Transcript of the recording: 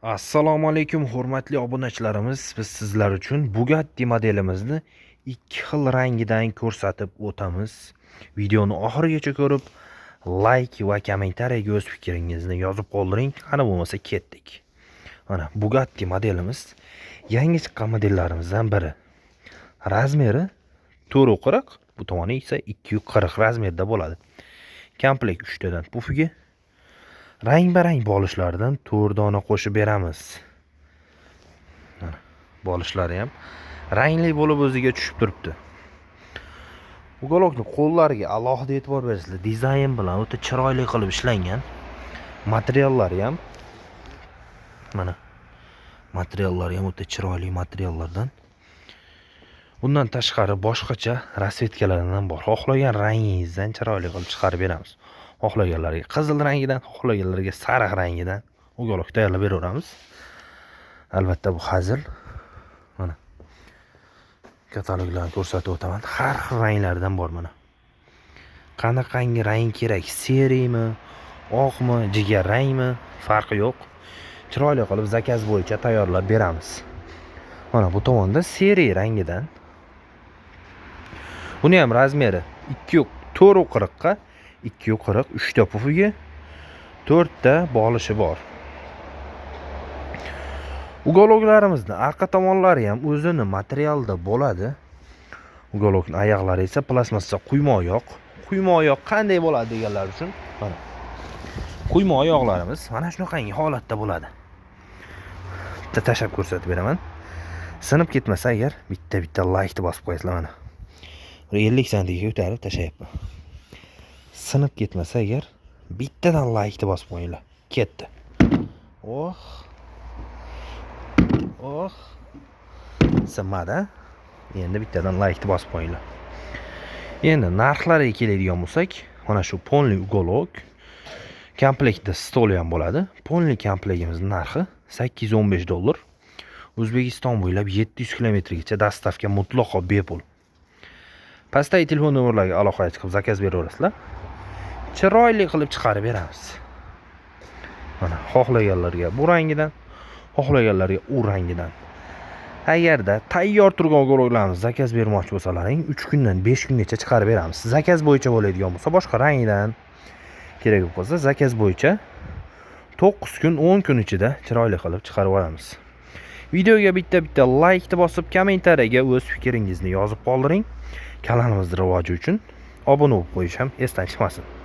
Assalomu alaykum, hurmatli obunachilarimiz. Biz sizlar uchun Bugatti modelimizni ikki xil rangidan ko'rsatib o'tamiz. Videoni oxirigacha ko'rib, like va kommentariyaga o'z fikringizni yozib qoldiring. Qani bo'lmasa ketdik. Mana Bugatti modelimiz yangi chiqqan modellarimizdan biri. Размер i 440, bu tomoni esa 240 размер da bo'ladi. Komplekt 3 tadan pufigi, rang-barang bolishlardan 4 dona qo'shib beramiz. Mana bolishlari ham rangli bo'lib o'ziga tushib turibdi. Уголок ni qo'llariga alohida e'tibor berasizlar. Dizayn bilan o'ta chiroyli qilib ishlangan. Materiallari ham, mana, materiallari ham o'ta chiroyli materiallardan. Bundan tashqari boshqacha расцветка lardan ham bor. Xohlagan rangingizdan chiroyli qilib chiqarib beramiz. Xohlaganlarga qizil rangidan, xohlaganlarga sariq rangidan уголок tayyorlab beraveramiz. Albatta, bu hazil. Mana kataloglarni ko'rsatib o'taman. Har xil ranglardan bor, mana. Qanaqangi rang kerak? Серый mi, oqmi, jigar rangmi, farqi yo'q. Chiroyli qilib заказ bo'yicha tayyorlab beramiz. Mana bu tomonda серый rangidan. Buni ham размер i 2 440 ga 240, 3 ta pufigi, 4 ta bolishi bor. Уголок larimizni arqa tomonlari ham o'zini materialda bo'ladi. Уголок ning oyoqlari esa plastmassa quyma oyoq. Quyma oyoq qanday bo'ladi deganlar uchun, mana quyma oyoqlarimiz mana shunaqangi holatda bo'ladi. Bitta tashlab ko'rsatib beraman. Sinib ketmasa agar, bitta-bitta laykni bosib qo'yasizlar, mana. Bir 50 santiga ko'tarib tashlayapman. Sinib ketmasa agar, bittadan laykni bosib qo'yinglar. Ketdi. Oh. Oh. Sinmadi. Endi bittadan laykni bosib qo'yinglar. Endi narxlariga keladigan bo'lsak, mana shu полный уголок komplektda stol ham bo'ladi. Полный komplektimizni narxi 815 dollar. O'zbekiston bo'ylab 700 kilometrgacha доставка mutlaqo bepul. Pastdagi telefon nomerlariga aloqaga chiqib, заказ beraverasizlar. Chiroyli qilib chiqarib beramiz. Mana xohlaganlarga bu rangidan, xohlaganlarga u rangidan. Agarda tayyor turgan уголок larimizni заказ bermoqchi bo'lsalaring, 3 kundan 5 kungacha chiqarib beramiz. Заказ bo'yicha bo'ladigan bo'lsa, boshqa rangdan kerak bo'lib qolsa, заказ bo'yicha 9 kun, 10 kun ichida chiroyli qilib chiqarib yuboramiz. Videoga bitta-bitta laykni bosib, kommentariyaga o'z fikringizni yozib qoldiring. Kanalimiz rivoji uchun obuna bo'lib qo'yish ham esdan chiqmasin.